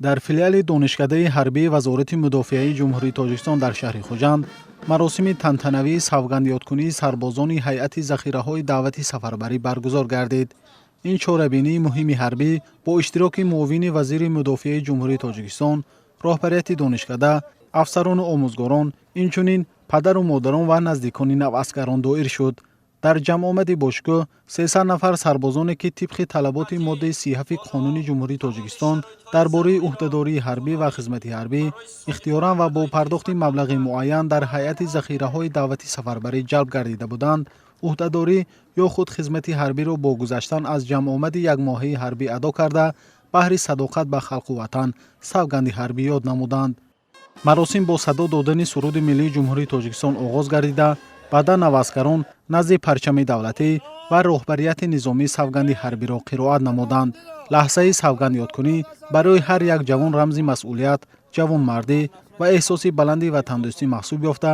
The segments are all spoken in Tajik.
Дар филиали Донишкадаи ҳарбии Вазорати мудофиаи Ҷумҳурии Тоҷикистон дар шаҳри Хуҷанд маросими тантанавии савгандёдкунии сарбозони ҳайати захираҳои даъвати сафарбарӣ баргузор гардид. Ин чорабинии муҳими ҳарбӣ бо иштироки муовини вазири мудофиаи Ҷумҳурии Тоҷикистон, роҳбарияти донишкада, афсарону омӯзгорон, инчунин падару модарон ва наздикони наваскарон доир шуд. Дар ҷамъомади бошгоҳ 300 нафар сарбозоне, ки тибқи талаботи моддаи 37 Қонуни Ҷумҳурии Тоҷикистон дар бораи ӯҳдадории ҳарбӣ ва хизмати ҳарбӣ, ихтиёран ва бо пардохти маблағи муайян дар ҳайати захираҳои даъвати сафарбарӣ ҷалб гардида буданд, ӯҳдадорӣ ё худ хизмати ҳарбиро бо гузаштан аз ҷамъомади якмоҳаи ҳарбӣ адо карда, баҳри садоқат ба халқу ватан савганди ҳарбӣ ёд намуданд. Маросим бо садо додани суруди миллии Ҷумҳурии Тоҷикистон оғоз гардида, баъдан наваскарон назди парчами давлатӣ ва роҳбарияти низомӣ савганди ҳарбиро қироат намуданд. Лаҳзаи савгандёдкунӣ барои ҳар як ҷавон рамзи масъулият, ҷавонмардӣ ва эҳсоси баланди ватандӯстӣ маҳсуб ёфта,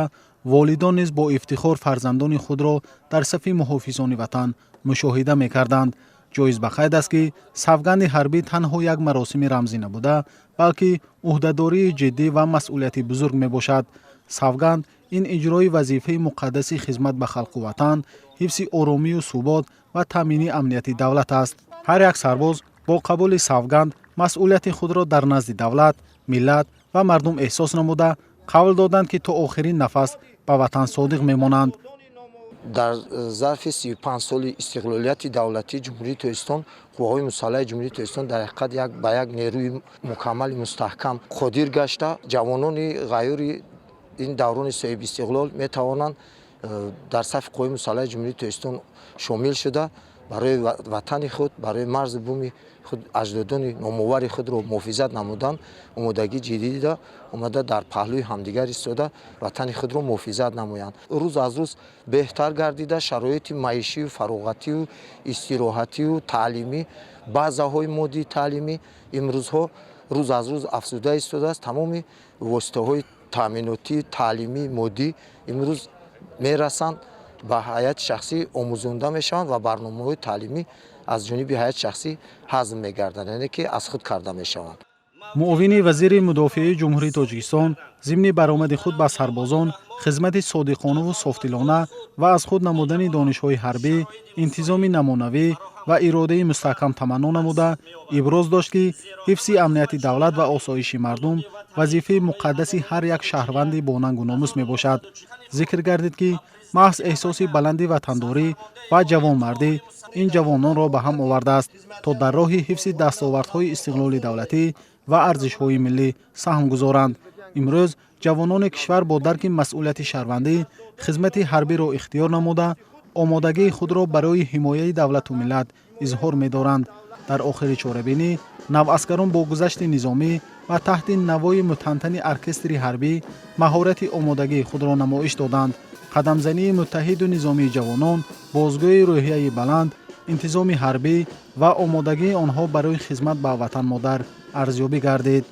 волидон низ бо ифтихор фарзандони худро дар сафи муҳофизони ватан мушоҳида мекарданд. Ҷоиз ба қайд аст, ки савганди ҳарбӣ танҳо як маросими рамзӣ набуда, балки ӯҳдадории ҷиддӣ ва масъулияти бузург мебошад. Савганд ин иҷрои вазифаи муқаддаси хизмат ба халқу ватан, ҳифзи оромию субот ва таъмини амнияти давлат аст. Ҳар як сарбоз бо қабули савганд масъулияти худро дар назди давлат, миллат ва мардум эҳсос намуда, қавл доданд, ки то охирин нафас ба ватан содиқ мемонанд. Дар зарфи 35 соли истиқлолияти давлатии Ҷумҳурии Тоҷикистон Қувваҳои мусаллаҳи Ҷумҳурии Тоҷикистон дар ҳақиқат як ба як нерӯи мукаммали мустаҳкам қодир гашта, ҷавонони ғайюри ин даврони соҳибистиқлол метавонанд дар сафи Қувваҳои мусаллаҳи Ҷумҳурии Тоҷикистон шомил шуда, барои ватани худ, барои марзу буми худ, аҷдодони номовари худро муҳофизат намудан омодагӣ ҷиддӣ дида, омада, дар паҳлӯи ҳамдигар истода, ватани худро муҳофизат намоянд. Рӯз аз рӯз беҳтар гардида шароити маишию фароғатию истироҳатию таълимӣ, базаҳои моддии таълимӣ имрӯзҳо рӯз аз рӯз афзуда истодааст. Тамоми воситаҳои таъминотии таълимии моддӣ имрӯз мерасанд, ба ҳайати шахсӣ омӯзонда мешаванд ва барномаҳои таълимӣ аз ҷониби ҳайати шахсӣ ҳазм мегарданд, яъне ки аз худ карда мешаванд. Муовини вазири мудофиаи Ҷумҳурии Тоҷикистон зимни баромади худ ба сарбозон хизмати содиқонаву софдилона ва аз худ намудани донишҳои ҳарбӣ, интизоми намунавӣ ва иродаи мустаҳкам таманно намуда, иброз дошт, ки ҳифзи амнияти давлат ва осоиши мардум вазифаи муқаддаси ҳар як шаҳрванди бонангу номус мебошад. Зикр гардид, ки маҳз эҳсоси баланди ватандорӣ ва ҷавонмардӣ ин ҷавононро ба ҳам овардааст, то дар роҳи ҳифзи дастовардҳои истиқлоли давлатӣ ва арзишҳои миллӣ саҳм гузоранд. Имрӯз ҷавонони кишвар бо дарки масъулияти шаҳрвандӣ хизмати ҳарбиро ихтиёр намуда, омодагии худро барои ҳимояи давлату миллат изҳор медоранд. Дар охири чорабинӣ наваскарон бо гузашти низомӣ ва таҳти навои мутантани оркестри ҳарбӣ маҳорати омодагии худро намоиш доданд. Қадамзании муттаҳиду низомии ҷавонон бозгӯи рӯҳияи баланд, интизоми ҳарбӣ ва омодагии онҳо барои хизмат ба ватанмодар арзёбӣ гардид.